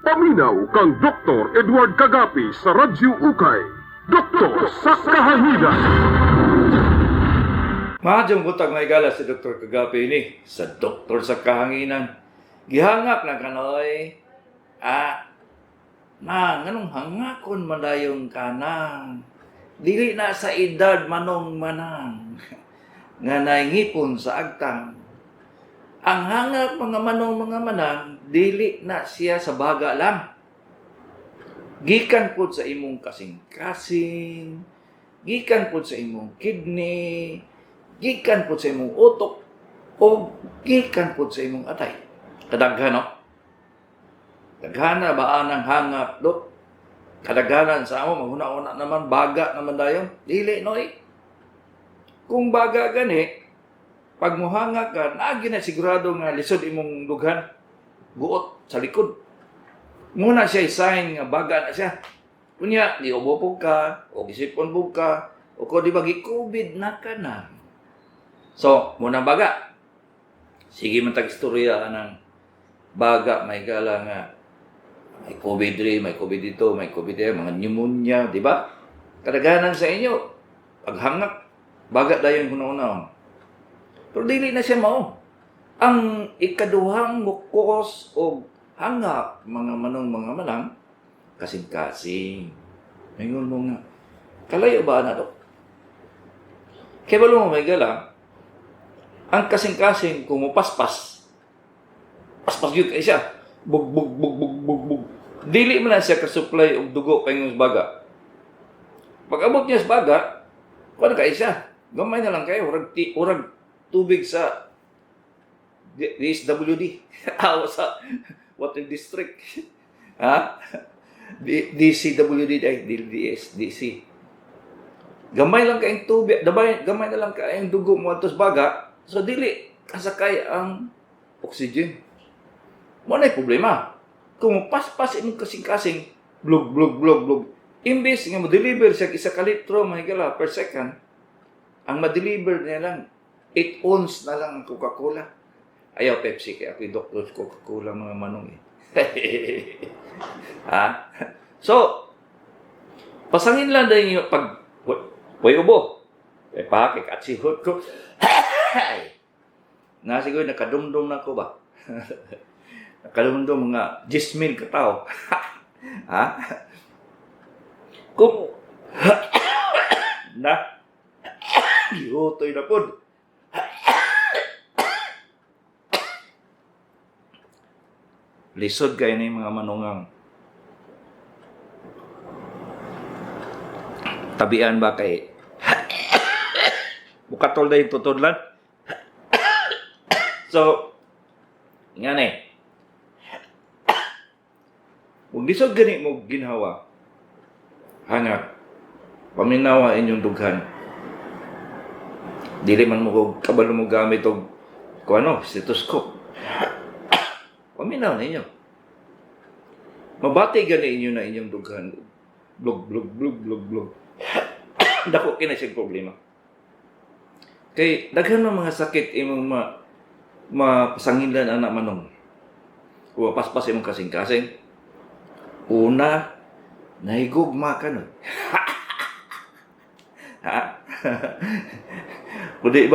Paminaw kang Dr. Edward Kagapi sa Radyo Ukay. Doktor sa Kahanginan. Mahadyong butag may gala si Dr. Kagapi ni sa Doktor sa Kahanginan. Gihangak na kanoy. Ah, na, nganong hangakon man dayong kanang. Dili na sa edad manong manang. Nga naingipon sa agtang. Ang hangak mga manong mga manang, dili na siya sa baga lang. Gikan pod sa imong kasing-kasing, gikan pod sa imong kidney, gikan pod sa imong utok, o gikan pod sa imong atay. Kadaghan, no? Daghan na ba ang hangak, dok? Kadaghanan sa amo, maghuna-una naman, baga naman dayon. Dili, no, eh. Kung baga gani, pag muhanga ka, naagi na sigurado nga lisod imong dughan, guot sa likod. Muna siya sign nga baga na siya. Kunya, giubo po ka, o gisipon po ka, o ko di ba gi-COVID na ka na. So, muna baga. Sige man tag istorya anang baga may gala nga may COVID rin, may COVID dito, may COVID dito, mga pneumonia, di ba? Kadaghanan sa inyo, paghangak, baga dayon huna-una. Pero dili na siya mao. Ang ikaduhang mukos o hangak, mga manong mga manang, kasing-kasing. Ngayon mo nga, kalayo ba na to? Kaya ba mo may gala, ang kasing-kasing kung mupaspas, paspas yun kay siya, bug, bug, bug, bug, bug, bug. Dili man na siya kasupply og dugo paingon sa baga. Pag abot niya sa baga, kuan kay siya. Gamay na lang kayo, urag, ti, urag tubig sa DSWD. Aw sa Water District. Ha? DCWD ay DDS DC. Gamay lang kayong tubig, dabay, gamay na lang kayong dugo mo adto sa baga. So dili kasakay ang oxygen. Mo na problema. Kung paspas imong kasing-kasing, blug blug blug blug. Imbes nga mo deliver siya 1 ka litro mahigala per second, ang ma-deliver niya lang 8 ounce na lang ang Coca-Cola. Ayaw Pepsi kay ako yung doktor sa Coca-Cola mga manong eh. Ha? So, pasangin lang din yung pag way ubo. Eh pa kay katsihot ko. Na siguro nakadumdum na ko ba? Nakadumdum mga 10,000 ka tao. Ha? Kung na gihutoy na pod. Lisod kayo na yung mga manungang tabian ba kay bukatol na yung tutudlan. So, nga na eh. Kung lisod gani mo ginhawa, hangak, paminawa inyong dughan. Dili man mo kog kabalo mo gamit og kung ano, stethoscope. Paminaw ninyo. Mabati gani inyo na inyong dughan. Blog, blog, blog, blog, blog. Dako kina siyang problema. Kay daghan man mga sakit imong mapasanginlan anak manong. O paspas imong kasing-kasing. Una, nahigugma ka nun. Ha? Kundi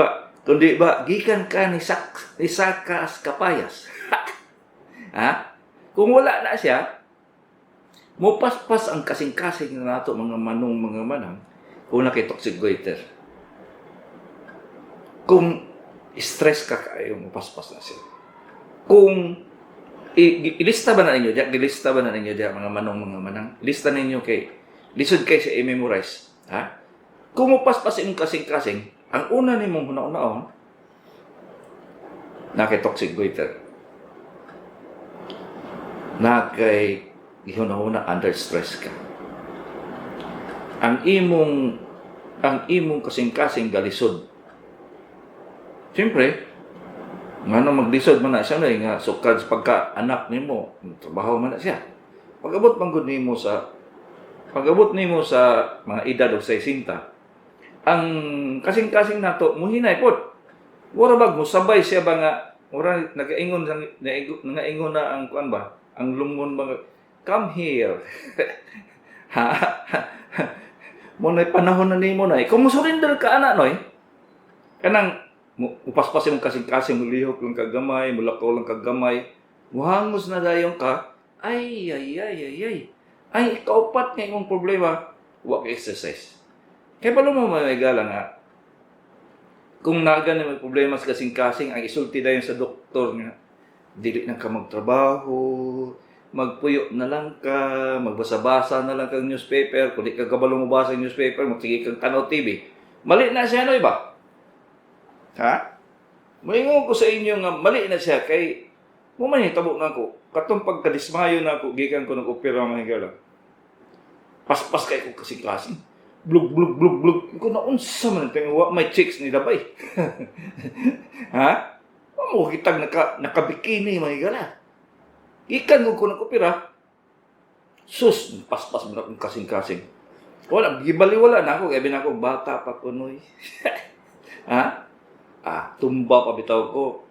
ba, gikan ka ni, sak, ni Sakas Kapayas. Ha? Kung wala na siya, mupaspas ang kasing-kasing na nato mga manong mga manang, una kay toxic goiter. Kung stress ka kayo, mupaspas na siya. Kung ilista ba na ninyo diya? Gilista ba na ninyo diya mga manong mga manang? Lista ninyo kay lisod kay siya i-memorize. Ha? Kung mupaspas imong kasing-kasing, ang una nimong huna-unaon na kay toxic goiter. Na kay gihuna-huna under stress ka. Ang imong kasing-kasing galisod. Siyempre, ngano maglisod man na siya na nga sukad sa pagka anak nimo, trabaho man na siya. Pag-abot man gud nimo sa pag-abot nimo sa mga edad og 60, ang kasing-kasing nato muhinay pod. Mura bag musabay siya ba nga mura nagaingon nagaingon na ang kuan ba, ang lungon ba nga, Come here. Ha? Mo na'y panahon na nimo na. Kung mo-surrender ka ana noy, kanang upaspas imong kasing-kasing, mulihok lang kagamay, mulakaw lang kagamay, muhangos na dayon ka, ay, ay, ay, ay, ay. Ay, ikaupat nga imong problema, wa ka exercise. Kay balo mo, mga higala, nga, kung naga na may problema sa kasing-kasing, ang isulti dayon sa doktor nga, dili na ka magtrabaho, magpuyo na lang ka, magbasa-basa na lang kang newspaper, kung di ka kabalo mo basa ng newspaper, magsige kang tanaw TV. Mali na siya, no, iba? Ha? Moingon ko sa inyo nga mali na siya kay mo man hitabo na ako. Katong pagkadismayo na ako, gikan ko nag-opera, mga higala. Paspas kay ko kasing-kasing. Blug, blug, blug, blug. Ko na unsa man ito, wa may chicks ni labay. Ha? Wa mo kitag nakabikini, mga higala. Gikan ko nag-opera. Sus, paspas mo na akong kasing-kasing. Wala, gibaliwala na ako. Kaya ako, bata pa ko, noy. Ha? Ah, tumba pa bitaw ko.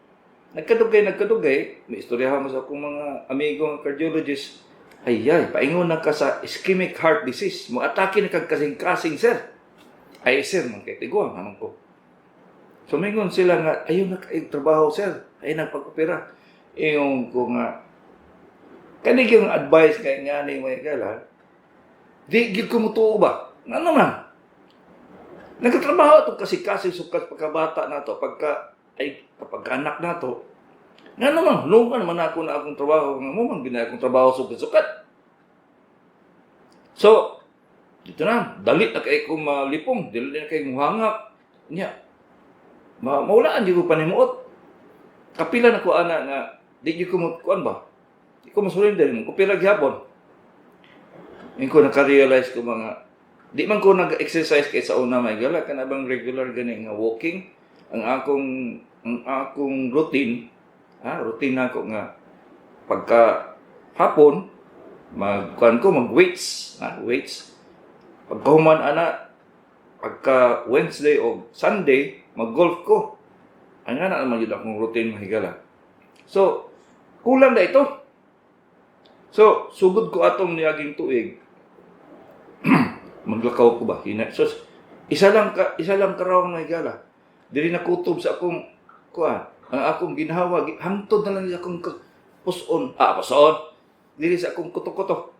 Nagkadugay, nagkadugay, may istoryahan mo sa akong mga amigo nga cardiologist. Ay, ay, paingon na ka sa ischemic heart disease. Mo atake na kag kasing-kasing, sir. Ay, sir, man kay tiguang naman ko. So, mingon sila nga, ayaw na kay trabaho, sir. Ay, nagpag-opera. Ingon ko nga, kanig yung advice kay nga ni mga gala, di gid ko mutuo ba? Ano man? Nagkatrabaho itong kasi-kasi sukat pagkabata na to, pagka, ay, kapag anak na to, nga naman, lungan man ako na akong trabaho, nga mo man gina akong trabaho sukat-sukat. So, dito na, dali na kay ko malipong, dali na kay muhangak. Nya, maulaan di ko panimuot. Kapila na ko ana nga, di ko mo kuan ba? Di ko masurrender mo, kupira gihapon. Yung ko naka-realize ko mga, di man ko nag-exercise kay sa una may gala, kana bang regular gani nga walking, ang akong routine, ha, routine na ako nga pagka hapon mag kuan ko, mag weights, ha, weights. Pagkahuman ana, pagka Wednesday o Sunday, mag-golf ko. Ang nga na naman yun akong routine, mga higala. So, kulang na ito. So, sugod ko atong niaging tuig. Maglakaw ko ba? Hina. So, isa lang karawang na higala. Dili na kutob sa akong kuan. Ang akong ginhawa, hangtod na lang sa akong puson. Ah, puson. Dili sa akong kuto-kuto.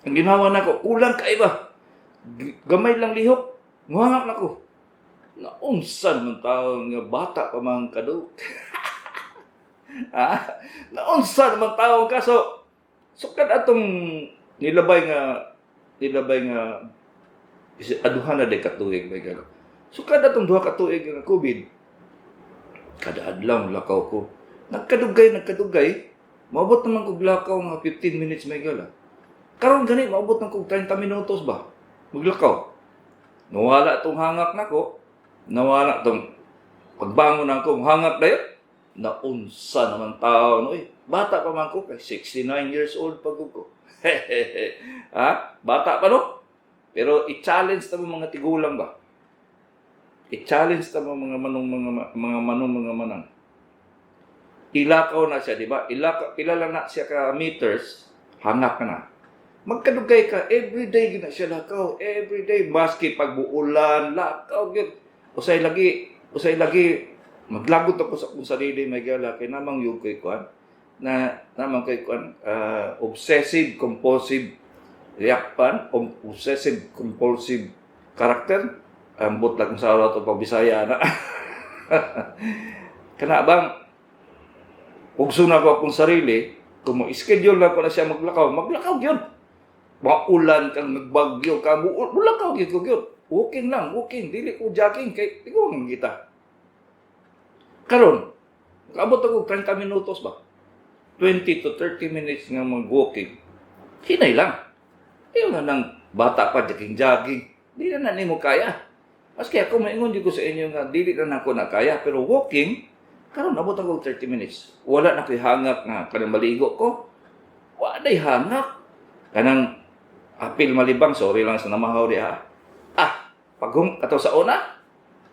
Ang ginawa nako, kulang ka iba. Gamay lang lihok. Muhangak na ko. Naunsan man taon nga bata pa man kaduk. Ha? Naunsan man taon ka. So, sukad atong nilabay nga aduhan na day katuig may galo. Sukad atong 2 ka tuig nga COVID. Kada adlaw lakaw ko. Nagkadugay, nagkadugay. Maabot naman kog lakaw nga 15 minutes, may gala. Karon gani maabot nang kog 30 minutos ba? Maglakaw. Nawala tong hangak nako. Nawala tong pagbangon nako, hangak dayon. Naunsa naman tao no eh. Bata pa man ko kay 69 years old pa ko. Ha? Bata pa no? Pero i-challenge ta mo mga tigulang ba? I-challenge ta mo mga manong mga manong mga manang. Ilakaw na siya, di ba? Ilakaw, pila lang na siya ka meters, hangak ka na. Magkadugay ka, everyday gina siya lakaw, everyday maski pagbuulan, lakaw gyud. Usay lagi maglagot ako sa akong sarili, may gala, kay namang yung kay kuan na namang kay kuan obsessive compulsive reakpan, obsessive compulsive character. Ambot lang sa araw to pag Bisaya na. Kana bang ugso na ko akong sarili, kung mo-schedule na ko na siya maglakaw, maglakaw gyud. Maulan kang nagbagyo ka, mulakaw gyud ko gyud. Walking lang, walking, dili ko jogging kay tiguang kita. Karon, kaabot ako 30 minutos ba? 20 to 30 minutes nga mag-walking. Hinay lang. Ayaw na nang bata pa, jogging jogging. Di na na nimo kaya. Maski ako, maingon ko sa inyo nga dili na nako na kaya, pero walking karon abot ako 30 minutes. Wala na ko'y hangak nga kanang maligo ko. Wa nay hangak. Kanang apil malibang, sorry lang sa namahaw di ha. Ah, paghum kato sa una,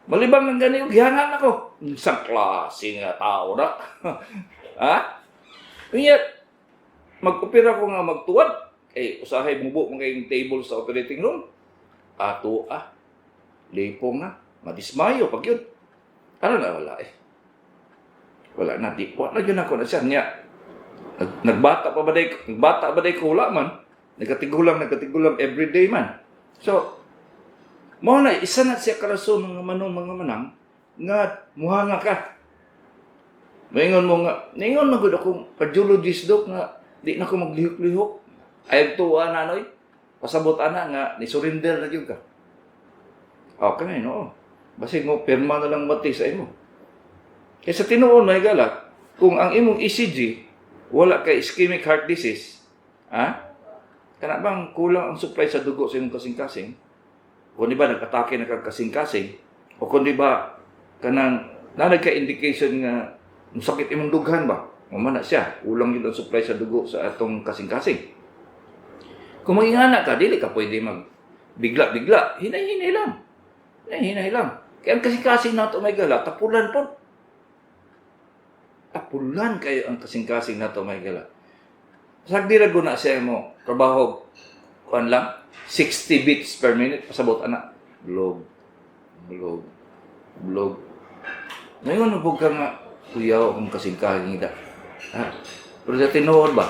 malibang ng gani og gihangak nako. Isang klase nga tao na. Ha? Unya, Mag-opera ko nga magtuwad. Kay usahay mubo man kayong table sa operating room. Ato ah. Lipong na. Madismayo pag yun. Ano na wala eh. Wala na. Di, wala yun ako na siya. Niya, nagbata pa ba day, nagbata ba day ko wala man. Nagkatigulang everyday man. So, mao na, isa na siya karason mga manong mga manang nga muhanga ka. Maingon mo nga, ningon man gud akong cardiologist, dok, nga di na ko maglihok-lihok. Ay tuwa na noy. Pasabot ana nga ni surrender na gyud ka. Okay, no. Basig mo pirma na lang mati sa imo. Kay sa tinuod, may gala, kung ang imong ECG wala kay ischemic heart disease, ha? Kana bang kulang ang supply sa dugo sa imong kasing-kasing? Kung di ba nag-atake na kag kasing-kasing, o kung di ba kanang naa ka indication nga musakit imong dughan ba? Mao na siya, kulang yun ang supply sa dugo sa atong kasing-kasing. Kung mangingana ka, dili ka pwede mag bigla-bigla, hinay-hinay lang. Hinay-hinay lang. Kaya ang kasing-kasing nato, may gala, tapulan po. Tapulan kayo ang kasing-kasing nato, may gala. Sagdi ra guna siya mo, trabaho, kuan lang, 60 beats per minute, pasabot ana. Blog, blog, blog. Ngayon, nabog ka nga, kuyaw akong kasing-kasing ida. Ha? Pero sa tinuod ba,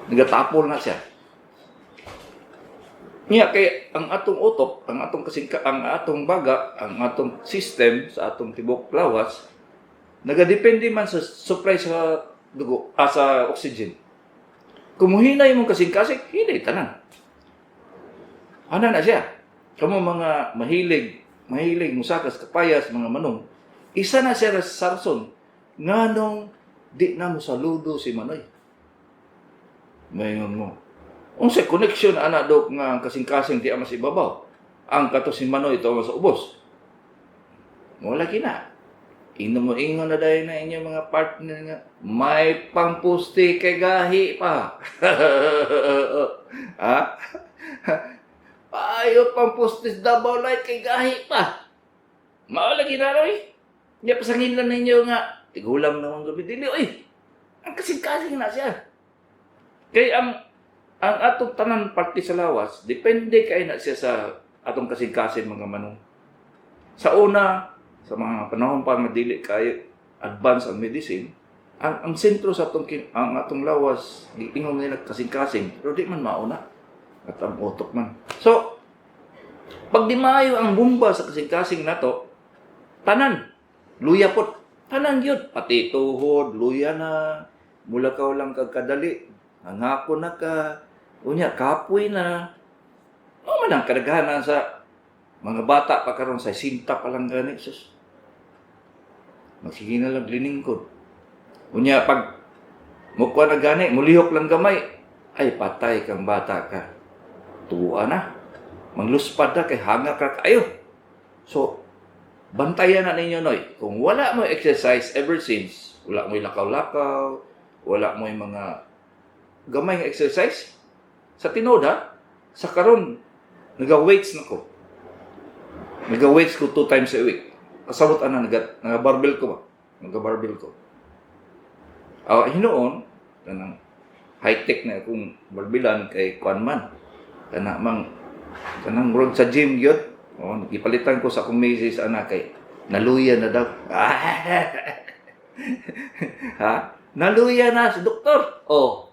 nagatapol na siya. Niya kay ang atong utok, ang atong kasingka, ang atong baga, ang atong system sa atong tibok lawas nagadepende man sa supply sa dugo, sa oxygen. Kung muhina imong kasing-kasing, hindi tanan. Ana na siya. Kamo mga mahilig, mahilig musakas kapayas mga manong, isa na siya sa rason nganong di na mo saludo si Manoy. Mayon mo. Unsay connection ana, dok, nga ang kasing-kasing di mas ibabaw? Ang kato si Manoy ito sa ubos. Wala kina. Ingnon mo ingon na dahil na inyong mga partner nga may pangpusti kay gahi pa. Ha? Ayo pangpusti sa Davao Light kay gahi pa. Mao lagi na roy. Nya pasangin lang ninyo nga tigulang naman gabi dili oy. Ang kasing-kasing na siya. Kay ang atong tanan parte sa lawas, depende kay na siya sa atong kasing-kasing, mga manong. Sa una, sa mga panahon pa nga dili kayo advance ang medicine, ang sentro sa atong ang atong lawas giingon nila kasing-kasing, pero di man mauna at ang utok man. So, pag di maayo ang bomba sa kasing-kasing nato, tanan luya pot, tanan gyud, pati tuhod luya na, mulakaw lang kag kadali, hangako na ka, unya kapoy na. Mao man ang kadaghanan sa mga bata pa karon, sa sinta pa lang gani, sus. Magsige na lang liningkod. Unya pag mukuha na gani, mulihok lang gamay, ay patay kang bata ka. Tuwa na. Mangluspad na kay hanga ka kayo. So, bantayan na ninyo noy. Kung wala mo exercise ever since, wala mo lakaw-lakaw, wala mo mga gamay nga exercise, sa tinuod ha, sa karon naga-weights na ko. Naga-weights ko two times a week. Kasabot ana, naga-barbell ko ba? Naga-barbell ko. Ah, hinuon kanang high-tech na akong barbilan kay kuan man. Kana mang kanang murag sa gym gyud. Oh, gipalitan ko sa akong misis ana kay naluya na daw. Ha? Naluya na si doktor. Oh.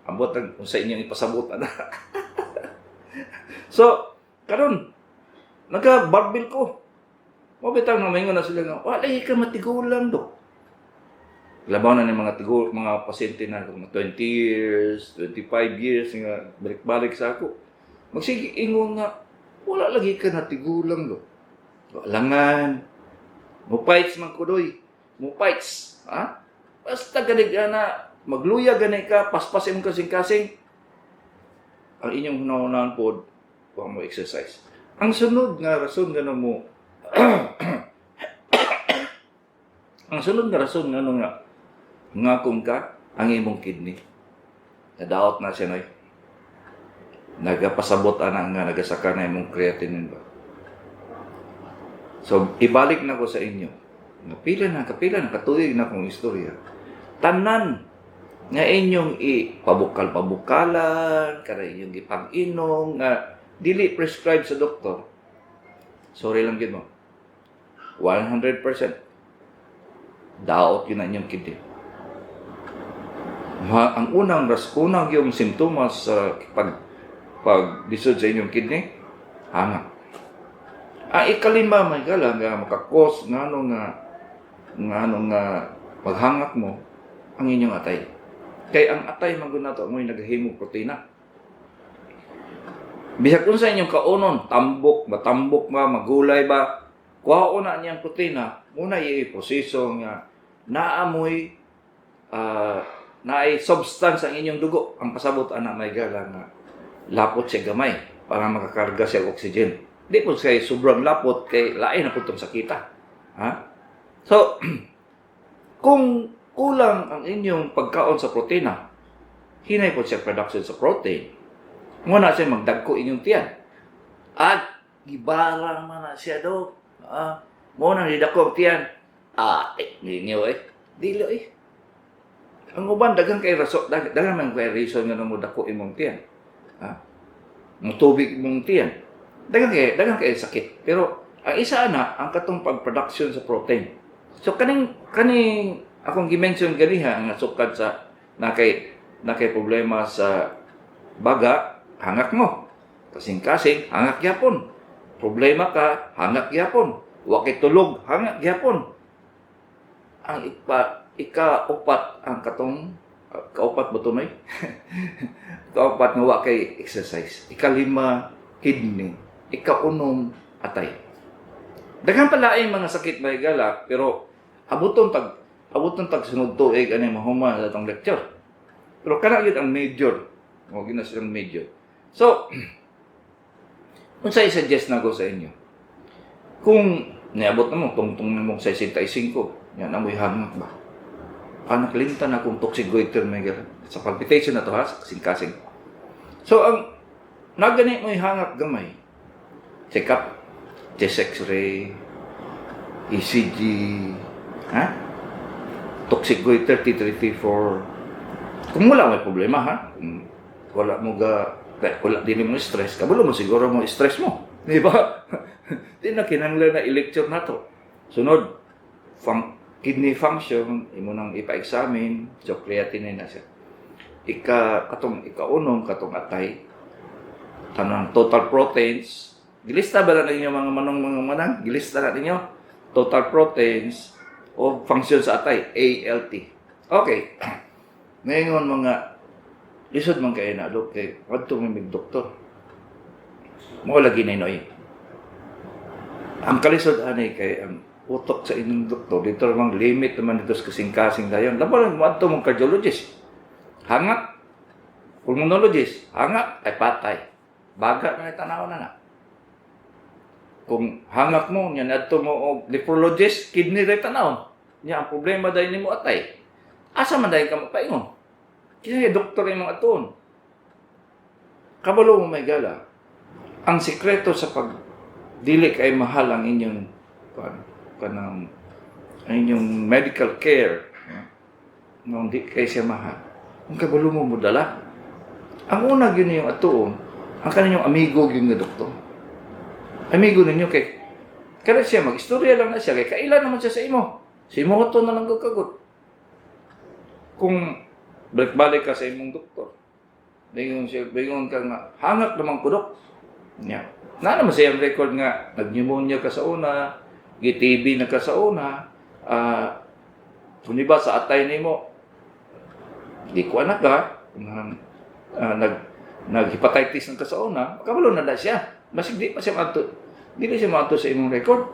Ambot ang kung sa inyong ipasabot ana. So, karon naga-barbell ko. Mao bitaw nga maingon na sila nga, wala ka matigulang, dok. Labaw na ni mga tigo, mga pasyente na mga 20 years, 25 years nga balik-balik sa ako. Magsige ingon nga wala lagi ka natigulang, dok. Alangan. Mo fights man ko doy. Mo fights, ha? Basta gani ka na magluya gani ka, paspas imong kasing-kasing. Ang inyong hunahunaan pod, wa mo exercise. Ang sunod nga rason nga mo ang sunod nga rason nga nga ngakong ka ang imong kidney. Nadaot na siya noy. Nagapasabot ana nga nagasaka na imong creatinine ba. So ibalik na ko sa inyo. Nga pila na kapila na katuig na akong istorya. Tanan Nga inyong ipabukal-pabukalan, kada inyong ipag-inom, nga dili prescribe sa doktor. Sorry lang gyud mo. 100% daot yun ang inyong kidney. Ang unang yung simptomas sa pag lisod sa inyong kidney, hangak. Ang ikalima, may gala nga makakos ngano nga maghangak mo, ang inyong atay. Kay ang atay man gud nato mo'y naghimog protina. Bisag unsa inyong kaunon, tambok ba, tambok ba, magulay ba, kuhaon na niyang protina, muna i-proseso nga naamoy naay substance ang inyong dugo. Ang pasabot ana, may gala, nga lapot siya gamay para makakarga siya og oxygen. Di po siya sobrang lapot kay lain na po itong sakita. Ha? So, kung kulang ang inyong pagkaon sa protina, hinay po siya production sa protein. Muna siya magdagko inyong tiyan. At gibarang man na siya do. Ah, mo nang didako ang tiyan. Ah, eh, ninyo eh. Dilo eh. Ang uban daghan kay rason, daghan man kay reason nga mo dako imong tiyan. Ha? Mutubig imong tiyan. Daghan kay sakit. Pero ang isa ana ang katong pag-production sa protein. So kaning akong gi-mention ganiha nga sukad sa nakay problema sa baga, hangak mo. Kasing-kasing, hangak gyapon. Problema ka, hangak gyapon. Wa kay tulog, hangak gyapon. Ang ika-upat ang katong kaupat ba tunay? Kaupat nga wa kay exercise. Ikalima, kidney. Ikaunom, atay. Daghan pala ay mga sakit, may gala, pero abuton tag sunod tuig ani mahuman sa atong lecture. Pero kana gyud ang major. Mo gina silang major. So, unsay suggest nako sa inyo? Kung niabot na mo tungtong nimong 65, yan amoy hangak ba? Anak lintan akong toxic goiter, may gala. Sa palpitation na to ha, sa kasing-kasing. So ang nagani mo'y hangak gamay, check up, chest x-ray, ECG, ha? Toxic goiter, T3, T4. Kung wala may problema ha, kung wala mo ga, wala din mo stress, kabalo mo siguro mo stress mo. Di ba? Di na kinahanglan na i-lecture na to. Sunod, kidney function, imo nang ipa-examine, so creatinine na siya. Ika, katong ikaunom, katong atay, tanang total proteins, gilista ba na ninyo mga manong, mga manang? Gilista na ninyo? Total proteins o function sa atay, ALT. Okay. Ngayon mga lisod man kay na dok kay kadto mi mig doktor. Mo lagi na inoy. Ang kalisod ani kay ang utok sa inyong doktor dito namang limit naman dito sa kasing-kasing dayon. Labaw lang moadto mong cardiologist. Hangak. Pulmonologist, hangak ay patay. Baga na tanaw na na. Kung hangak mo, nya adto mo og nephrologist, kidney ray tanaw. Nya ang problema dahil nimo atay. Asa man dahil ka mapaingon? Kinsa doktor imong atuon? Kabalo mo, may gala. Ang sikreto sa pag dili kay mahal ang inyong kanang ang inyong medical care, no, di kay siya mahal. Kung kabalo mo modala. Ang una gyud yung atuon, ang kaninyong amigo gyud nga doktor. Amigo ninyo kay kada siya mag-istorya lang na siya kay kaila naman siya sa imo. Si imo to na lang gud kagot. Kung balik-balik ka sa imong doktor, bingon siya, bingon ka nga, "Hangak naman ko, dok." Nya. Na naman siyang record nga nag-pneumonia ka sa una, gi-TB na ka sa una, kung iba sa atay nimo, di ko anak ka, kung, nag hepatitis na ka sa una, kabalo na na siya. Basig di pa siya mato, di na siya mato sa imong record.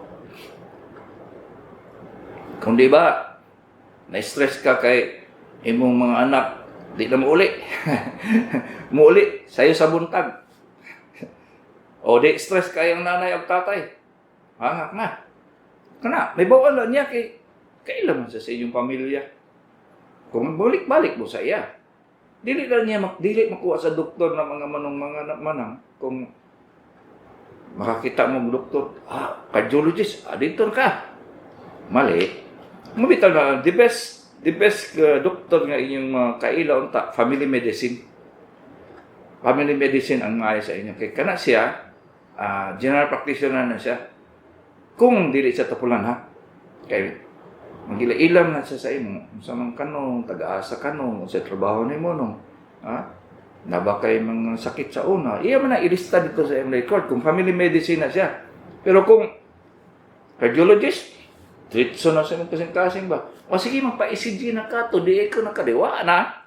Kung di ba, na-stress ka kay imong mga anak, di na muuli. Muuli, sayo sa buntag. O di stress kay ang nanay o tatay. Hangak na. Kana, may bawal na niya kay kailan man siya sa inyong pamilya. Kung balik-balik mo sa iya. Dili lang niya dili makuha sa doktor na mga manong mga manang kung makakita mo doktor, cardiologist, dito ka. Mali. Mabitaw na the best The best doktor nga inyong mga kaila unta, family medicine. Family medicine ang maayo sa inyo kay kana siya, general practitioner na siya. Kung dili sa tapulan ha, kay magila-ilam na siya sa imo, unsa man kanong, taga-asa kanong, unsa trabaho nimo nung, ha? Na ba kay mga sakit sa una, iya man na ilista dito sa imong record kung family medicine na siya. Pero kung cardiologist, diretso na sa imong kasing-kasing ba? O sige, magpa-ECG na ka to, di ko nakadiwa na.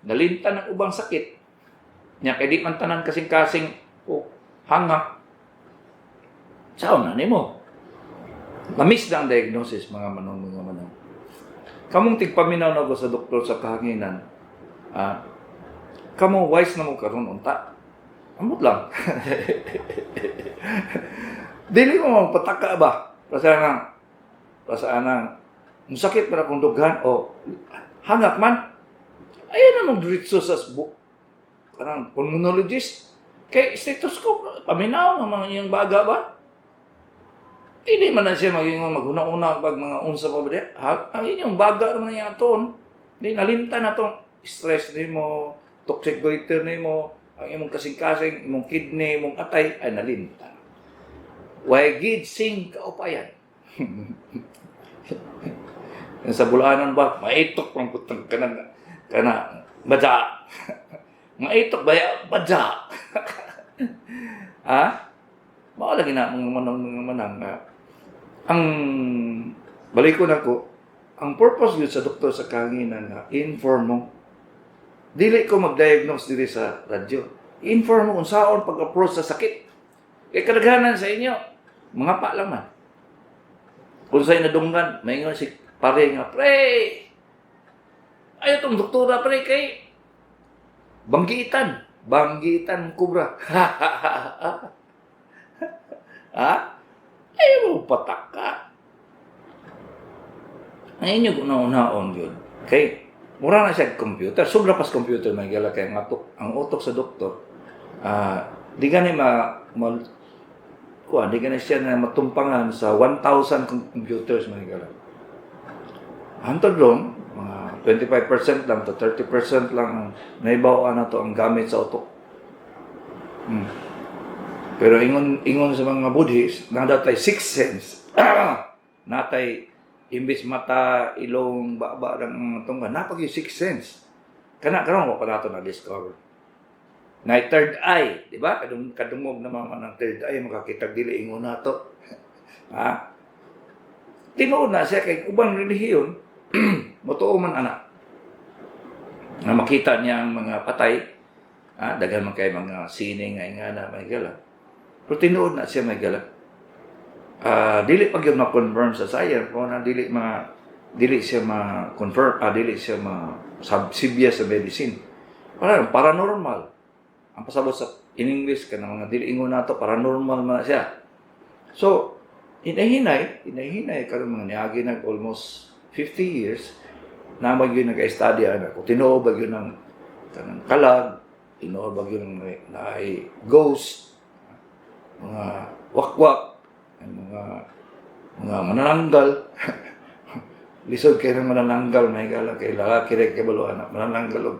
Nalintan ang ubang sakit. Nya kay di man tanan kasing-kasing o hangak. Sao na nimo? Na-miss na ang diagnosis, mga manong, mga manong. Kamong tigpaminaw na ko sa Doktor sa Kahanginan, kamo wise na mo karon unta. Amot lang. Dili mo magpataka ba? Pasaan nang, musakit man akong dughan o hangak man. Ayaw na mong diretso sa kanang pulmonologist. Kay stethoscope, paminaw ng mga iyong baga ba? Hindi man na siya maging maghuna-una pag mga unsa pa ba di? Ha, ang inyong baga naman niya aton. Di nalinta na tong stress nimo, toxic goiter nimo, ang imong kasing-kasing, imong kidney, imong atay, ay nalinta. Way gid sing kaupayan. Yung sa bulanan ba, maitok pang putang kana kana badya. Maitok ba ya badya? Ha? Mao lagi na mga manang, mga manang nga ang balik ko na ko ang purpose yun sa Doktor sa Kahanginan nga inform mo. Dili ko mag-diagnose diri sa radyo. Inform mo kung saon pag-approach sa sakit. Kay kadaghanan sa inyo, mga pa lang man. Kung sa'yo nadunggan, maingon si pare nga, "Pre, ayaw tong doktora, pre, kay banggitan, banggitan kubra." Ha? Ayaw mo patak ka. Ang inyo kung nauna-on yun. Kay, mura na siya computer. Sobra pas computer may gala kay ang utok sa doktor. Di gani ma, ma kuan, di gani siya na matumpangan sa 1,000 computers may gala. Hantod ron, mga 25% lang to 30% lang ang naibawaan na to ang gamit sa utok. Pero ingon ingon sa mga Buddhist, naa tay sixth sense. Natay imbis mata, ilong, baba ng mga tungga, napag yung sixth sense. Kana karon wa pa nato na discover. Na third eye, di ba? Kadungog na mga ng third eye makakita dili ingon nato. Ha? Tinuod na siya kay ubang relihiyon, motuo man ana. Na makita niya ang mga patay, daghan man kay mga sining nga ingana may gala. Pero tinuod na siya may gala. Dili pa gyud ma-confirm sa science kung na dili siya ma-confirm, dili siya ma sabsibya sa medicine. Parang paranormal. Ang pasabot sa in English kana mga dili ingon nato, paranormal man na siya. So, hinay-hinay, hinay-hinay karon mga niagi nag almost 50 years na mag yun nag-study ana ko. Tinuod ba yun ang kanang kalag, tinuod ba yun ang naay ghost, mga wakwak, ang mga manananggal. Lisod kay ng manananggal, may gala kay lalaki rin kay balo anak, manananggal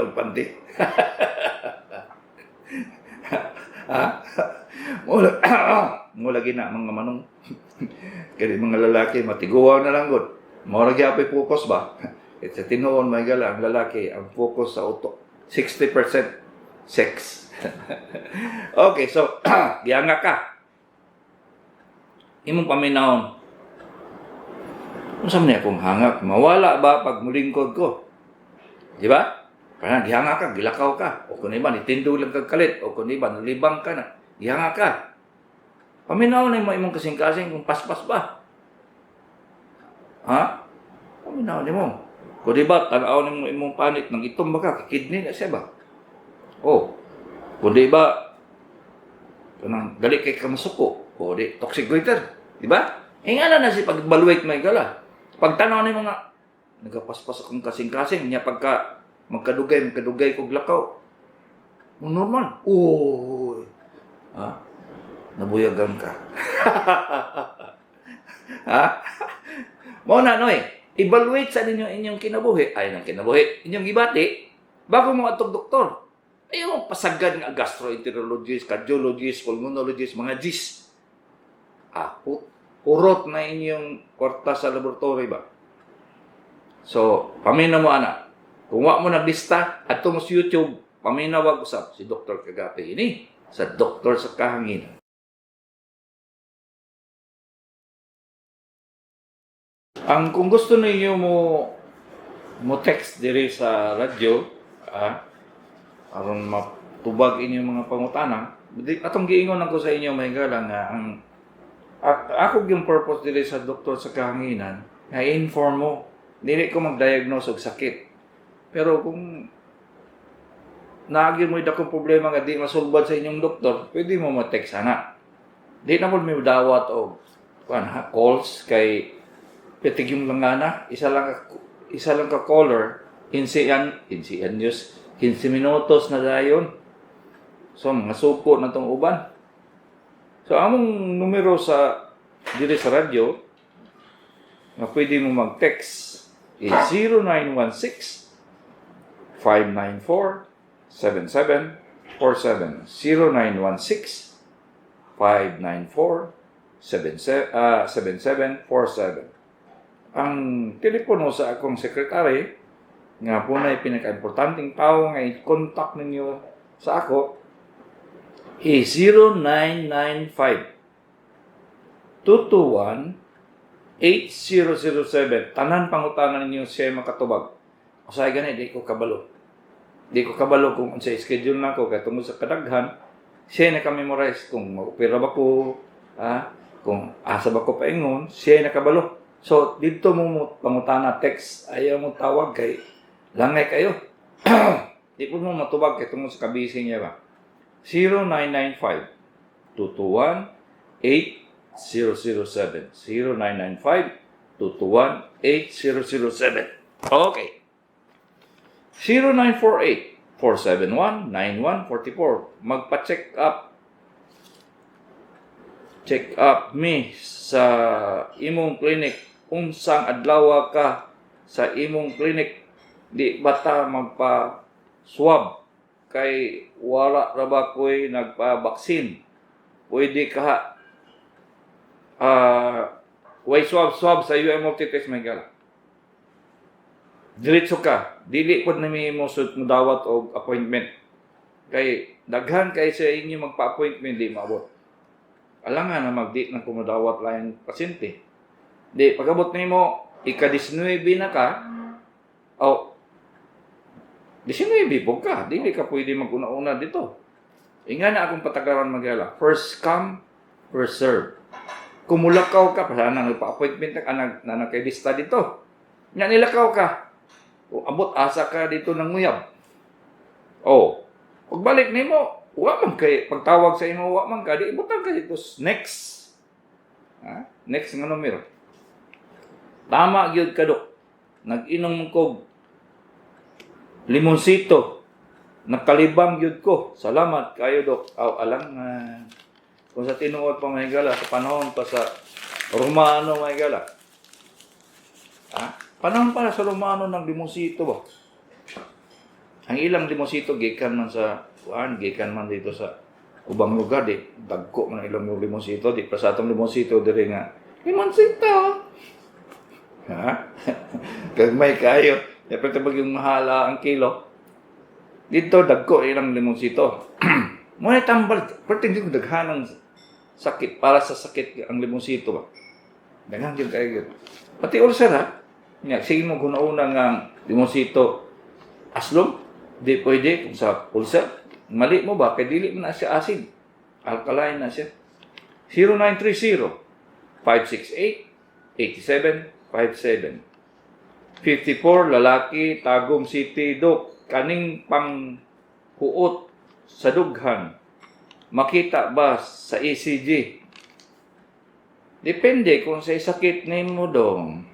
og panty. Ha? Mo lagi na mga manong. Kaya mga lalaki matiguaw na lang gud. Mao ra gyapon focus ba? It sa tinuon may gala ang lalaki ang focus sa utok 60% sex. Okay, so gihanga ka. Imong paminawon. Unsa man ni akong hangak? Mawala ba pag mulingkod ko? Di ba? Parang gihanga ka, gilakaw ka. O kung iba, nitindog lang kag kalit. O kung iba, nalibang ka na. Gihanga ka. Paminaw na mo imong kasing-kasing kung paspas ba. Ha? Paminaw nimo. Kung di ba, tanaw nimo imong panit, nang itom ba ka, kidney na siya ba? O, kung di ba, kanang dali kay ka masuko, o di, toxic goiter. Di ba? Eh nga na si pag-evaluate may gala. Pag tanaw nimo nga, nagapaspas akong kasing-kasing, niya pagka magkadugay, magkadugay kog lakaw. Mo normal. Uy. Ha? Nabuyagan ka. Ha? Mao na noy. Evaluate sa ninyo inyong kinabuhi, ay nang kinabuhi, inyong gibati, bago mo atong doktor. Ayaw pasagad nga gastroenterologist, cardiologist, pulmonologist, mga Gs. Ah, urot na inyong kwarta sa laboratory ba? So, paminaw mo ana. Kung wa mo naglista, adto mo sa YouTube, paminawag usab si Dr. Kagape ini sa Doktor sa Kahanginan. Ang kung gusto ninyo mo mo text diri sa radyo, aron matubag inyong mga pangutana, atong giingon ako sa inyo, may galang nga ang ako yung purpose diri sa Doktor sa Kahanginan nga inform mo, dili ko mag-diagnose og sakit. Pero kung naagi mo dakong problema nga di masulbad sa inyong doktor, pwede mo ma-text ana. Di na mo may dawat og kuan ha, calls kay pitig yung langana, isa lang ka caller, 15 anyos, 15 minutos na dayon. So mga suko na tong uban. So among numero sa diri sa radyo nga pwede mo mag-text is 0916 594 7747. 0916 594 7747. Ang telepono sa akong sekretary nga po na pinaka-importanteng tao nga i-contact ninyo sa ako is 0995 221 8007. Tanan pangutana ninyo, siya makatubag. Usahay gani di ko kabalo. Di ko kabalo kung unsay schedule nako kay tungod sa kadaghan, siya naka-memorize kung mag-opera ba ko, kung asa ba ko paingon, siya nakabalo. So dito mo pangutana, text, ayaw mo tawag kay langay kayo. Di po mo matubag kay tungod sa kabisi niya ba. 0995 221 8007. 0995 221 8007. Okay. 0948 471 9144. Magpa-check up. Check up me sa imong clinic. Unsang adlaw ka sa imong clinic? Di bata magpa swab kay wala ra ba ko'y nagpa-vaccine? Pwede ka way swab swab sa UM test, may gala. Diretso ka, dili pod nami mo sud dawat og appointment kay daghan kay sa inyo magpa-appointment, di maabot. Alangan na magdi nang kumudawat lain pasyente. Di pagabot nimo ika-19 na ka o 19 po ka, dili ka pwede maguna-una dito. Inga na akong patagaran, magyala. First come, first serve. Kung mulakaw ka, pa nagpa-appointment ka, na na kay lista dito. Nya nilakaw ka. O abot asa ka dito ng uyab. O, pagbalik nimo, wa man kay pagtawag sa imo, wa man ka, di ibutang ka dito next. Ha? Next nga numero. Tama gyud ka, Dok. Nag-inom kog limonsito. Nakalibang gyud ko. Salamat kayo, Dok. Aw, alang kung sa tinuod pa, mga higala, sa panahon pa sa Romano, mga higala. Ha? Panahon pa sa Romano ng limonsito ba? Ang ilang limonsito gikan man sa kuan, gikan man dito sa ubang lugar, di dagko man ang ilang limonsito, di pa sa atong limonsito diri nga limonsito. Ha? Gagmay kayo. Dapat pag yung mahala ang kilo. Dito dagko ilang limonsito. Mo na tambal, pero hindi ko daghan ang sakit, para sa sakit ang limonsito ba. Daghan gyud kayo gyud. Pati ulcer ha. Nya sige mo guna-una nga ang limonsito aslom, di pwede kung sa ulcer. Mali mo ba kay dili man na siya acid. Alkaline na siya. 0930 568 8757. 54, lalaki, Tagum City, Dok. Kaning pang huot sa dughan, makita ba sa ECG? Depende kung sa sakit nimo dong.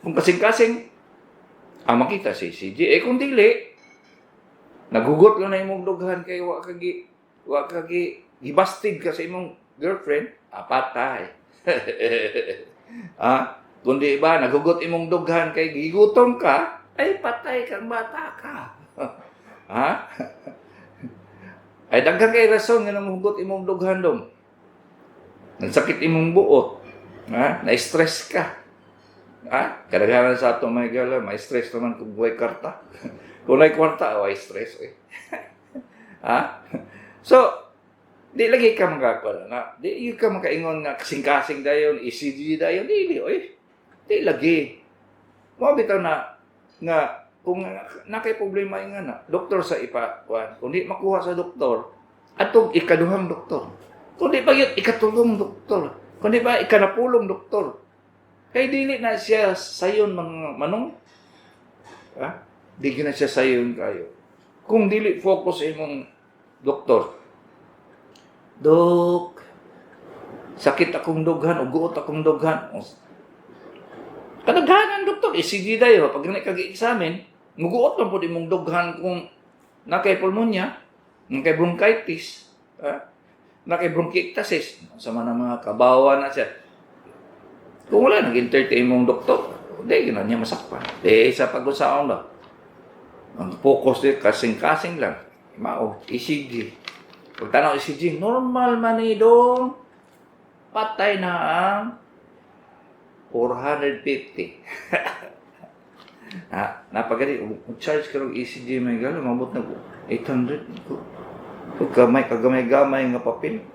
Kung kasing-kasing, makita sa ECG. Eh kung dili, nagugot lang na imong dughan kay wa ka gi gibasted ka sa imong girlfriend, patay. Kundi ba naghugot imong dughan kay gigutom ka, ay patay kang bata ka. Ha? Ay daghan kay rason nga nanghugot imong dughan dong. Nagsakit imong buot. Ha? Na-stress ka. Ha? Kadaghanan sa ato mga higala, may stress naman kung buhay karta. Kung may kwarta, oh, ay stress eh. Ha? So, di lagi ka makakuha na. Di ka makaingon nga kasing-kasing dayon, ECG dayon, dili oy. Di lagi. Mao bitaw na nga kung nakay problema nga na, doktor sa ipa kuan. Kung di makuha sa doktor, atong ikaduhang doktor. Kung di pa yun, ikatulong doktor. Kung di ba ikanapulong doktor. Kay dili na siya sayon mga manong. Ha? Di na siya sayon kayo. Kung dili focus imong doktor. Dok, sakit akong dughan o guot akong dughan. Kadaghanan doktor, ECG dayo pag gani kag examine, muguot man pud imong dughan kung nakay pulmonya, nakay bronchitis, ha? Nakay bronchiectasis, sa man ang mga kabawa na siya. Kung wala nag-entertain imong doktor, di na niya masakpan. Di sa pag-usaon ba. Ang focus di kasing-kasing lang. Mao, ECG. Pag tanaw ECG, normal man ni dong. Patay na ang 450. Ha, napagani, charge ka ng ECG may galo, mabot na 800. Pag gamay, kagamay-gamay nga papel.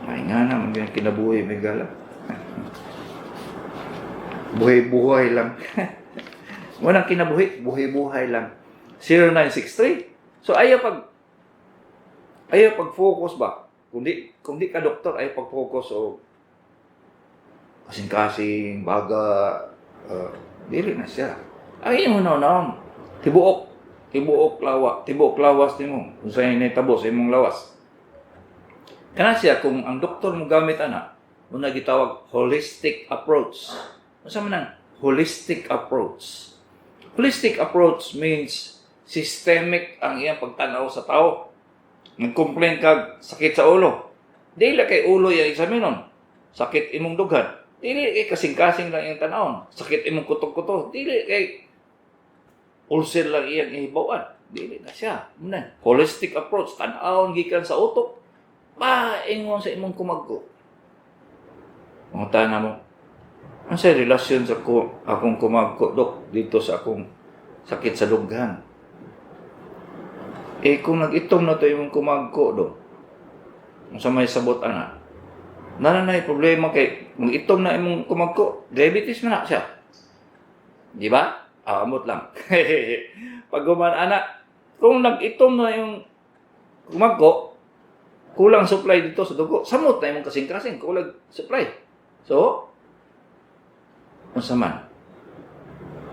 Ay nga naman, ganyan kinabuhi may gala. Buhay-buhay lang. Walang kinabuhi, buhay-buhay lang. 0963. So ayaw pag focus ba? Kung di ka doktor, ayaw pag focus o kasing-kasing, baga, dili na siya. Ay mo na na tibuok, tibuok lawa, tibuok lawas nimo. Kung sa'yo nahitabo sa imong lawas. Kana siya kung ang doktor mo gamit ana, muna gitawag holistic approach. Unsa man ang holistic approach? Holistic approach means systemic ang iyang pagtanaw sa tao. Nag-complain kag sakit sa ulo. Dili kay ulo iyang examinon. Sakit imong dughan. Dili kay kasing-kasing lang iyang tanawon. Sakit imong kuto-kuto. Dili kay ulcer lang iyang ihibawan. Dili na siya. Muna, holistic approach. Tan-awon gikan sa utok. Paingon sa imong kumagko. Mga tana mo, ang sa relasyon sa ko, akong kumagko, dok, dito sa akong sakit sa dughan? Eh, kung nag-itom na to imong kumagko, dok, sa may sabot, ana, nananay problema kay, mag-itom na imong kumagko, diabetes man na siya. Di ba? Ah, amot lang. Pag guman, ana, kung nag-itom na yung kumagko, kulang supply dito sa dugo. Samot na imong kasing-kasing, kulang supply. So, unsa man?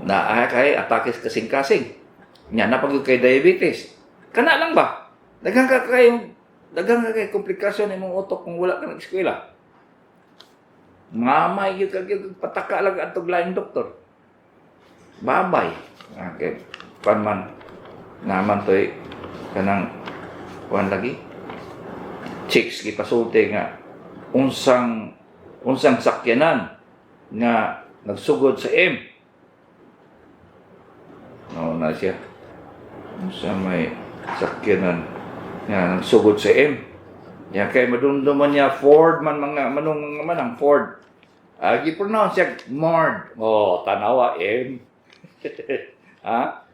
Naa kay atake sa kasing-kasing. Nya na pag kay diabetes. Kana lang ba? Daghan ka kay komplikasyon imong utok kung wala ka nag-eskwela. Mamay gyud ka gyud pataka lang adtog laing doktor. Babay. Okay. Pan man naman toy kanang kuan lagi. Chicks gipasulti nga unsang unsang sakyanan nga nagsugod sa M. No na siya. Unsa may sakyanan nga nagsugod sa M. Ya kay madumduman niya Ford man mga manong mga manang Ford. Ah, gi-pronounce siya Mord. Oh, tanawa M. Ha?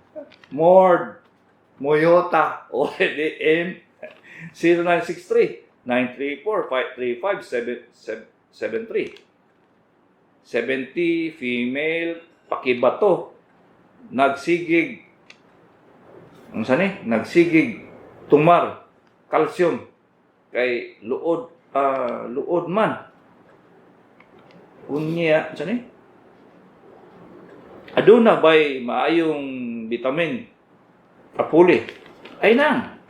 Mord. Moyota. O, di M. 0963 934 535 773. 70 female pakibato nagsigig ang sani nagsigig tumar calcium kay luod, luod man unya sani aduna bay maayong vitamin apuli ay nang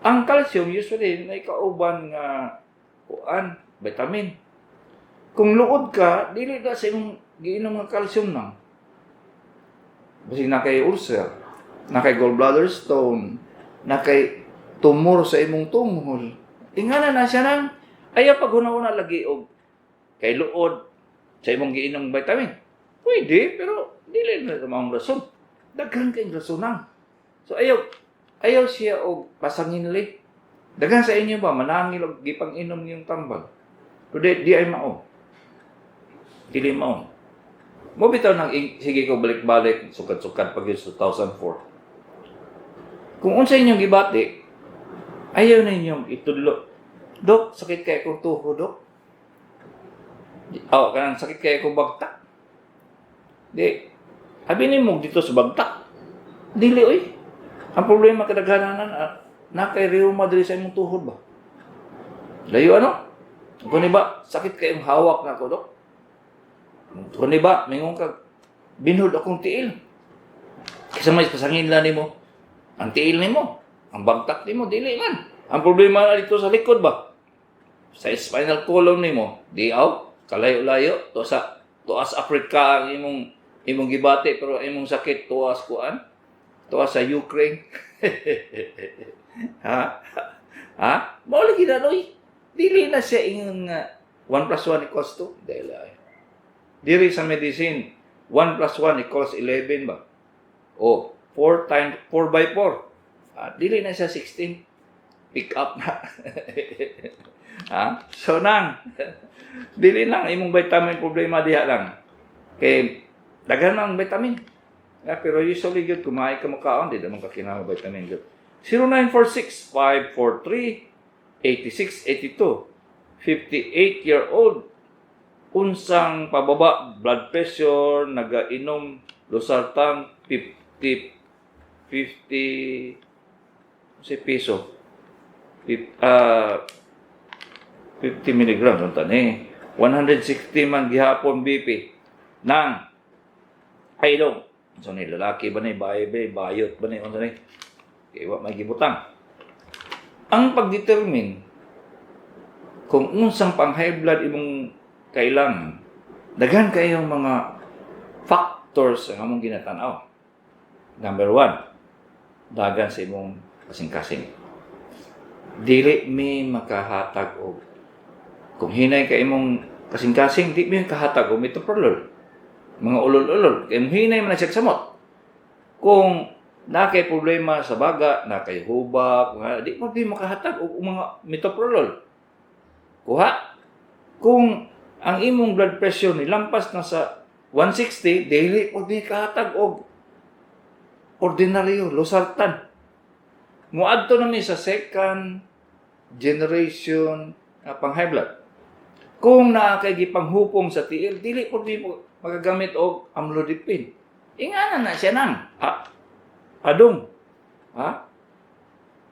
ang calcium usually nay kauban nga kuan vitamin. Kung luod ka, dili na sa imong giinom nga calcium nang basig na kay ulcer, na kay gallbladder stone, na kay tumor sa imong tunghol. Ingana na siya nang ayaw pag una lagi og kay luod. Sa imong giinom vitamin. Pwede, pero dili na maong rason. Daghan kay rason nang. So ayaw ayaw siya og pasanginli. Daghan sa inyo ba manangil og gipang-inom niyong tambal. Pero di ay mao. Dili mao. Mo bitaw nang sige ko balik-balik, sukad-sukad pag yun sa 2004. Kung unsa inyong gibati, ayaw na inyong itudlo. "Dok, sakit kay akong tuhod, Dok." Oh, kanang sakit kay akong bagtak. Di, abi nimo dito sa bagtak. Dili oy. Ang problema kadaghanan na kay rheuma diri sa imong tuhod ba. Layo ano? Kung ba, "Sakit kayong hawak na ako, Dok." Kung ba, mingon ka, "Binhod akong tiil." Kasi may pasangin lang nimo. Ang tiil nimo, ang bagtak nimo, dili man. Ang problema na dito sa likod ba? Sa spinal column nimo, di aw, kalayo-layo, to sa tuas Africa ang imong gibati, pero ang imong sakit tuas kuan, tuas sa Ukraine. Ha? Ha? Mao lagi na, noy. Dili na siya ingon nga 1 plus 1 equals 2. Dili ay. Diri sa medicine, 1 plus 1 equals 11 ba? O 4 times 4 by 4. Ah, dili na siya 16. Pick up na. Ha? So nang, dili lang imong vitamin problema diha lang. Kay daghan ang vitamin. Yeah, pero usually gyud kumain ka makaon, di naman ka kinahanglan vitamin gyud. 0946 543 8682. 58-year-old, unsang pababa blood pressure, nagainom losartan 50 50 si piso. 50 milligrams unta ni, 160 man gihapon BP nang ay dong. So ni lalaki ba ni, bayo ba ni, bayot ba ni, unsa ni, kay wa may gibutang. Ang pagdetermine kung unsang pang high blood imong kailangan, daghan kayong mga factors ang among ginatan-aw. Number one, dagan sa imong kasing-kasing. Dili mi makahatag og, kung hinay ka imong kasing-kasing, di mi kahatag og metoprolol. Mga ulol-ulol, kay imong hinay man na siya samot. Kung na kay problema sa baga, na kay hubak, mga, di mo di makahatag og mga metoprolol. Kuha. Kung ang imong blood pressure ni lampas na sa 160, dili po di kahatag og ordinaryo, losartan. Muadto na mi sa second generation pang high blood. Kung naa kay gipanghupong sa tiil, dili po di mo magagamit og amlodipine. Ingana na siya nang. Ah, adong. Ha?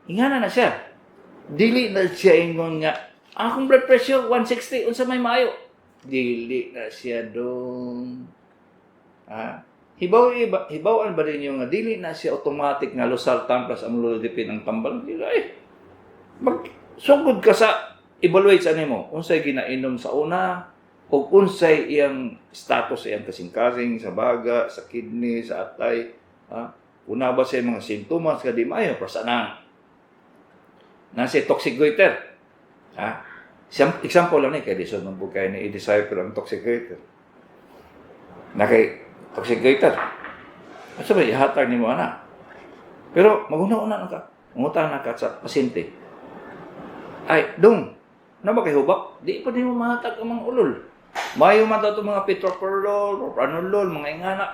Ingana na siya. Dili na siya ingon nga, "Akong blood pressure 160, unsa may maayo?" Dili na siya dong. Ha? Hibaw iba, hibawan ba ninyo nga dili na siya automatic nga losartan plus amlodipine ang tambal? Dili ay. Mag sugod ka sa evaluate sa nimo unsay ginainom sa una ug unsay iyang status sa iyang kasing-kasing, sa baga, sa kidney, sa atay, ha? Una ba siya mga sintomas ka di maayo para sa na na si toxic goiter. Ha? Example lang ni kay lisod man po kay ni i-decipher ang toxic goiter. Na kay toxic goiter. Asa ba ihatag nimo ana? Pero maguna-una na ka. Mangutana ka sa pasyente. "Ay, dong, na ba kay hubak?" Di pa nimo mahatag ang mga ulol. Mayo man daw itong mga metoprolol, propranolol, mga ingana.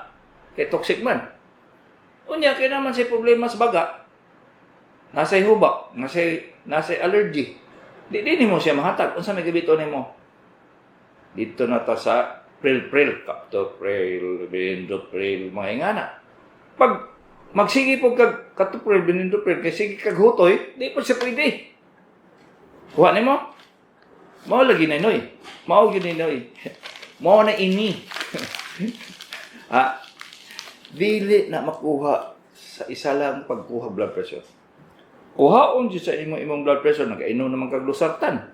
Kay toxic man. Unya, kay naman say problema sa baga. Nasa hubak, nasa allergy. Di nimo siya mahatag. Unsa may gabito nimo? Dito na ta sa pril-pril, captopril, benzopril, mga ingana. Pag magsige po kag captopril, benzopril, kay sige kag hutoy, di po siya pwede. Kuha nimo? Mao lagi na noy. Mao gyud ni noy. Mao na ini. Ah, dili na makuha sa isa lang pagkuha blood pressure. Kuhaon jud sa imo imong blood pressure, nagainom naman kag losartan.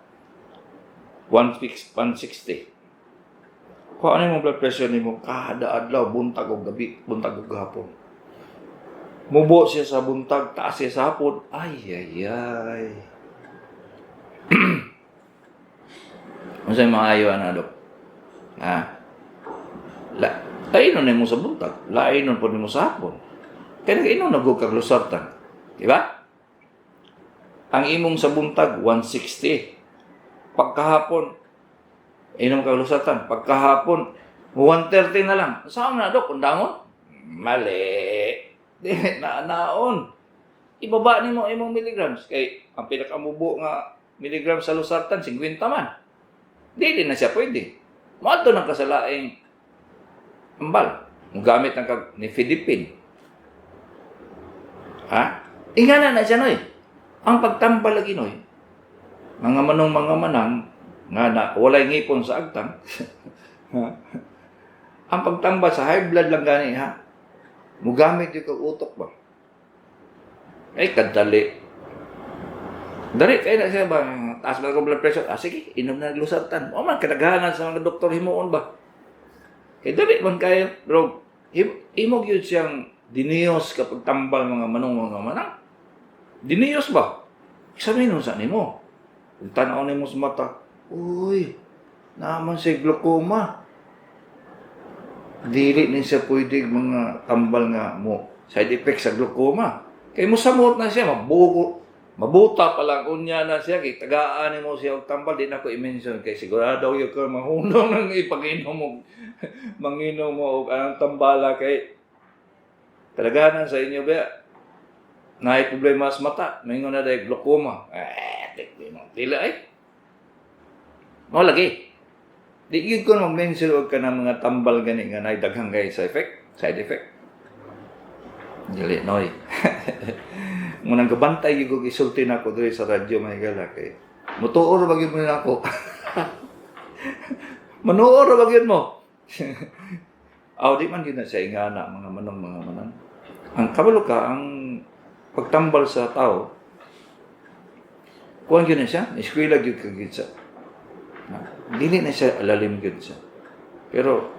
160 160. Kuha imong blood pressure nimo kada adlaw, buntag ug gabi, buntag ug hapon. Mubo siya sa buntag, taas siya sa hapon. Ay, ay, ay. Unsay maayo ana, Dok? Ha? La, lainon nimo sa buntag, lainon po nimo sa hapon. Kaya nag-inom na kag losartan. Di ba? Ang imong sa buntag, 160. Pagkahapon, inom kag losartan. Pagkahapon, 130 na lang. Saan na, Dok? Undangon? Mali. Di, na naon. Ibaba nimo imong milligrams. Kay, ang pinakamubo nga milligrams sa losartan, 50 man. Dili na siya pwede. Moadto nang kasalaing ambal. Gamit ang kag ni Philippine. Ha? Ingana na siya, noy. Ang pagtambal lagi, noy. Mga manong mga manang, nga na walay ngipon sa agtang. Ang pagtambal sa high blood lang gani, ha? Mugamit yung kag utok ba? Ay, kadali. Dali, kaya na siya ba? Taas ba akong blood pressure? Ah, sige, inom na losartan. O man, kadaghanan sa mga doktor himuon ba? Kay dali man kayo. Pero, imog yun siyang diniyos kapag tambal mga manong mga manang. Diniyos ba? Examine sa nimo. Kung tanaw nimo sa mata, uy, naman siya glaucoma. Dili ni siya pwede mga tambal nga mo side effect sa glaucoma. Kay mo samot na siya, mabuko, mabuta pa lang unya na siya, kay tagaan nimo siya og tambal, di na ko i-mention kay sigurado gyud ka mahunong nang ipaginom mo, manginom mo og anang tambala kay kadaghanan sa inyo ba naay problema sa mata, maingon na dahil glaucoma. Eh, di mo dili ay. Mo lagi. Di gyud ko mag-mention og kanang mga tambal gani nga naay daghang kay side effect. Dili noy. Munang gabantay gyud ko isulti nako diri sa radyo, mga higala, kay mutuor ba gyud mo nako. Manuor ba gyud mo. Aw, di man gyud na siya ingana, mga manong mga manang. Ang kabalo ka ang pagtambal sa tao, kuan gyud na siya, eskwela gyud ka gyud sa. Dili na siya lalim gyud siya. Pero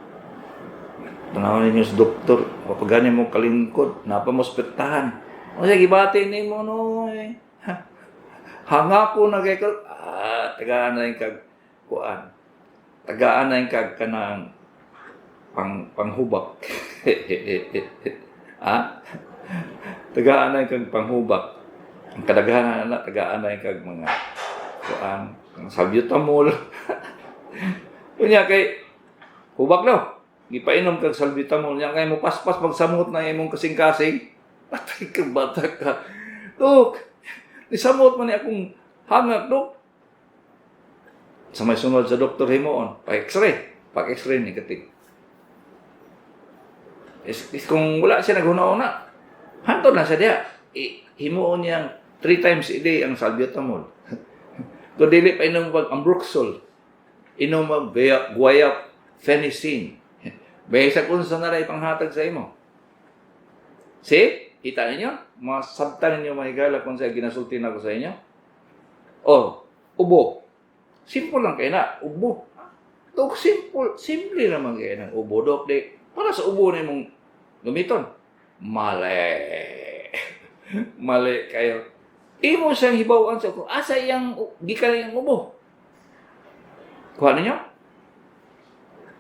tanawon ninyo sa doktor, kapag gani mo kalingkod, napa mo ospitahan. O siya, gibati nimo no. Eh. Hanga ko na kay tagaan na yung kag kuan. Tagaan na yung kag kanang panghubak. Ah? Tagaan na yung kag panghubak. Ang kadaghanan na tagaan na yung kag mga kuan, ang salbutamol. Unya kay hubak no. Gipainom kag salbutamol niya kay mo paspas magsamot na imong kasing-kasing. Patay ka, bata ka. Dok, nisamot man ni akong hangak, Dok. Sa may sunod sa doktor himuon, pa-x-ray. Pa-x-ray negative. Is kung wala siya naghuna-una, hantod na siya diya. Himuon niyang 3 times a day ang salbutamol. Kung dili pa inom pag ambroxol, inom ang guaifenesin. Bisag unsa na rin ipanghatag sa imo. See? Kita ninyo? Masabtan ninyo, mga higala, kung sa ginasulti na ko sa inyo. Oh, ubo. Simple lang kayo na. Ubo. Dok, simple. Simple naman kayo ng ubo, Dok. Di, para sa ubo na imong gamiton. Mali. Mali kayo. Imo siyang hibawan sa kung asa iyang gikan iyang ubo. Kuha ninyo?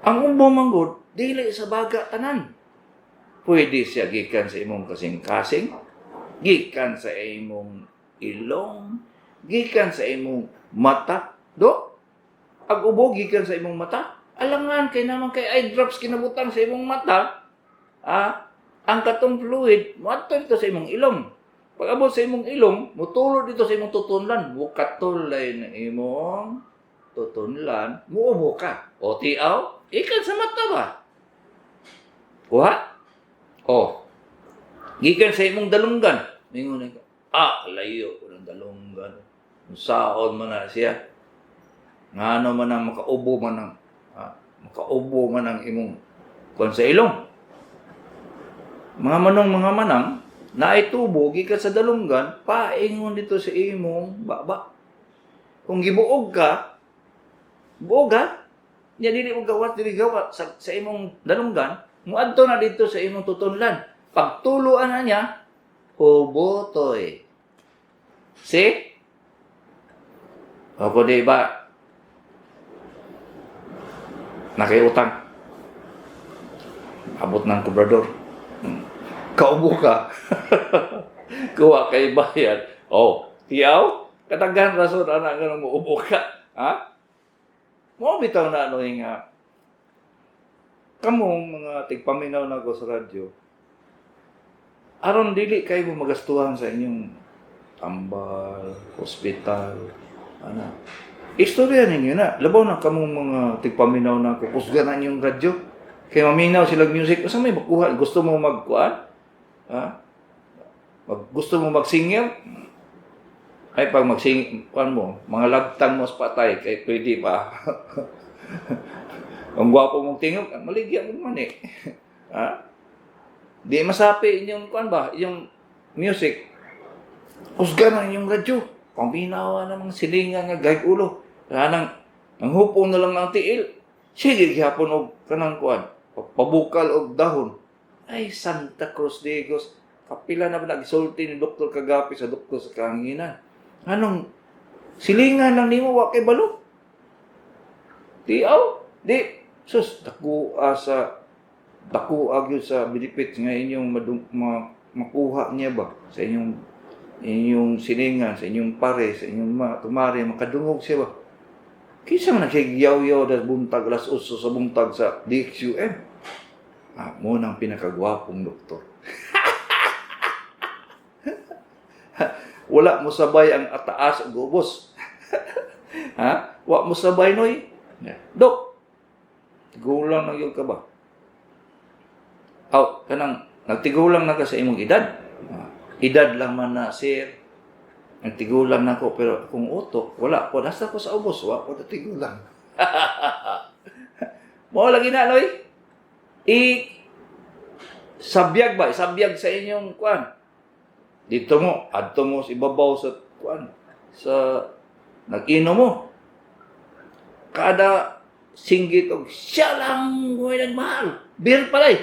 Ang ubo manggod, dili sa baga tanan. Pwede siya gikan sa imong kasing-kasing, gikan sa imong ilong, gikan sa imong mata. Do, ang ubo gikan sa imong mata. Alangan kay naman kay eye drops kinabutang sa imong mata. Ah, ang katong fluid moadto dito sa imong ilong. Pag abot sa imong ilong, mutulo dito sa imong tutunlan. Mukatulay na imong tutunlan, muubo ka. O tiaw, ikan sa mata ba? Kuha? O. Gikan sa imong dalunggan. Mingon ka, ah, layo ko ng dalunggan. Saon man na siya. Ngano man ang makaubo man ang makaubo man ang imong kuan sa ilong. Mga manong mga manang, naitubo gikan sa dalunggan, paingon dito sa imong baba. Kung gibuog ka, buog ha, nya dili mo gawat dili gawat sa imong dalunggan, muadto na dito sa imong tutunlan. Pagtuluan na niya, hubotoy. See? Ako di ba? Nakiutang. Abot ng kubrador. Kaubo ka. Kuha kay bayad. Oh, tiyaw? Katagahan rason ana nga mo ubo ka. Ha? Mo bitaw na ano nga kamong mga tigpaminaw na ko sa radyo, aron dili kayo mo magastuhan sa inyong tambal, hospital, ana. Istorya ninyo na. Labaw na kamong mga tigpaminaw na ko, kusgan na inyong radyo. Kay maminaw silang music, usa may makuha, gusto mo magkuan? Ha? Gusto mo magsingil? Ay, pag magsing, kuan mo, mga lagtang mo sa patay, kay pwede pa. Ang gwapo mong tingog, maligya mo man eh. Ha? Di masapi inyong kuan ba, inyong music. Kusga na inyong radyo. Paminawa namang silingan nga gahig ulo. Kanang ang hupong na lang ang tiil. Sige gihapon og kanang kuan, pabukal og dahon. Ay, Santa Cruz de Digos. Kapila na ba nagsulti ni Dr. Kagapi sa doktor sa kahanginan? Anong silingan lang nimo, wa kay balo? Tiaw, di sus dako gyud sa benefits nga inyong makuha niya ba sa inyong inyong silingan, sa inyong pare, sa inyong tumare, makadungog siya ba? Kinsa man nagsigiyaw-yaw das buntag alas 8 sa buntag sa DXUM? Ah, mo nang pinakagwapong doktor. Wala mo sabay ang ataas ug ubos. Ha? Wa mo sabay, noy. Dok, tigulang na gyud ka ba? Aw, kanang nagtigulang na ka sa imong edad. Ah, edad lang man na, sir. Nagtigulang na ko pero akong utok wala po, nasa ko sa ubos, wa ko tigulang. Mo lagi na, noy. I sabiyag ba? Sabiyag sa inyong kuan. Dito mo, adto mo sa ibabaw sa kuan, sa nag-inom mo. Kada singgit og siya lang way nagmahal. Beer palay.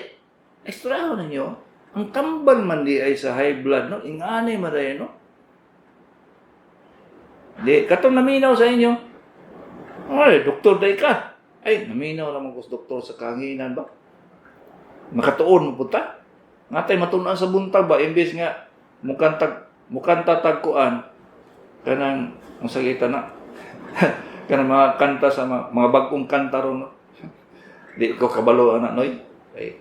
Ekstraho ninyo. Ang tambal man di ay sa high blood, no? Ingani man rin, no? Di, katong naminaw sa inyo. Ay, doktor day ka. Ay, naminaw naman ko sa doktor sa kahanginan ba? Makatuon mo punta. Nga tay matunan sa buntag ba? Imbes nga, mukanta tagkuan, kanang, ang sagita na, kanang mga kanta sa mga bagong kanta ron. No? Di ko kabalo, anak, noy. Ay,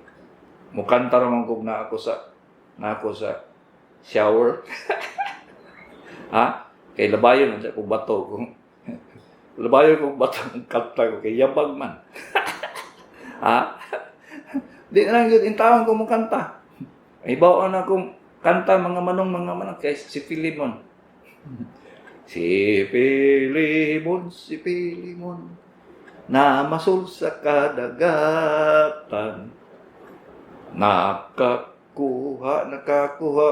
mukanta ra man kog na ako sa shower. Ha? Kay labayon ang kong bato kung labayon kong bato ang kanta ko kay yabag man. Ha? Di na lang yun intawon ko mo kanta. Ay baon na akong kanta mga manong kay si Filimon. Si Filimon, si Filimon na masul sa kadagatan. Nakakuha, nakakuha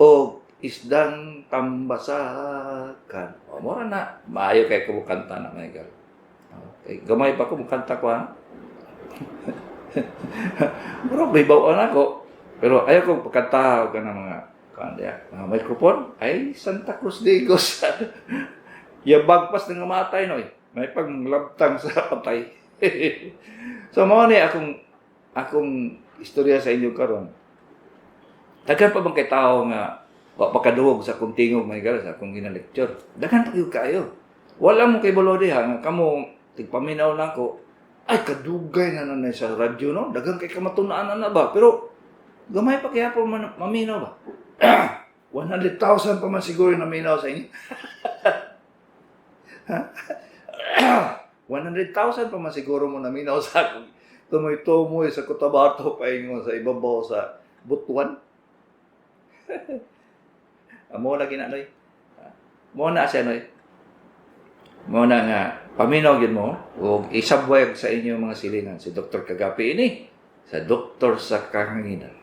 og isdang tambasakan. O, mura na. Maayo kay ko kanta na, my girl. Okay. Gamay pa ko, mukanta ko, ha? Mura, may bawaan ako. Pero ayaw ko pagkanta ka ng mga kanya, mga microphone. Ay, Santa Cruz de Digos. Yabag pas nga matay, no? Eh. May paglabtang sa patay. So, mao ni akong akong istorya sa inyo karon. Daghan pa bang kay tao nga wa pa kaduhog sa akong tingog, my God, sa akong gina-lecture? Daghan pa gyud kaayo. Wala mo kay balo diha nga kamo tigpaminaw nako. Ay, kadugay na nanay sa radyo, no? Daghan kay kamatunan na ba? Pero gamay pa kaya po man, maminaw ba? 100,000 pa man siguro yung naminaw sa inyo. Ha? 100,000 pa man siguro mo naminaw sa akong tumoy-tumoy sa Cotabato paingon sa ibabaw sa Butuan. Amo lagi na, noy. Mo na siya, noy. Mo na nga paminaw gyud mo ug isabwag sa inyong mga silingan si Dr. Kagapi ini sa Doktor sa Kahanginan.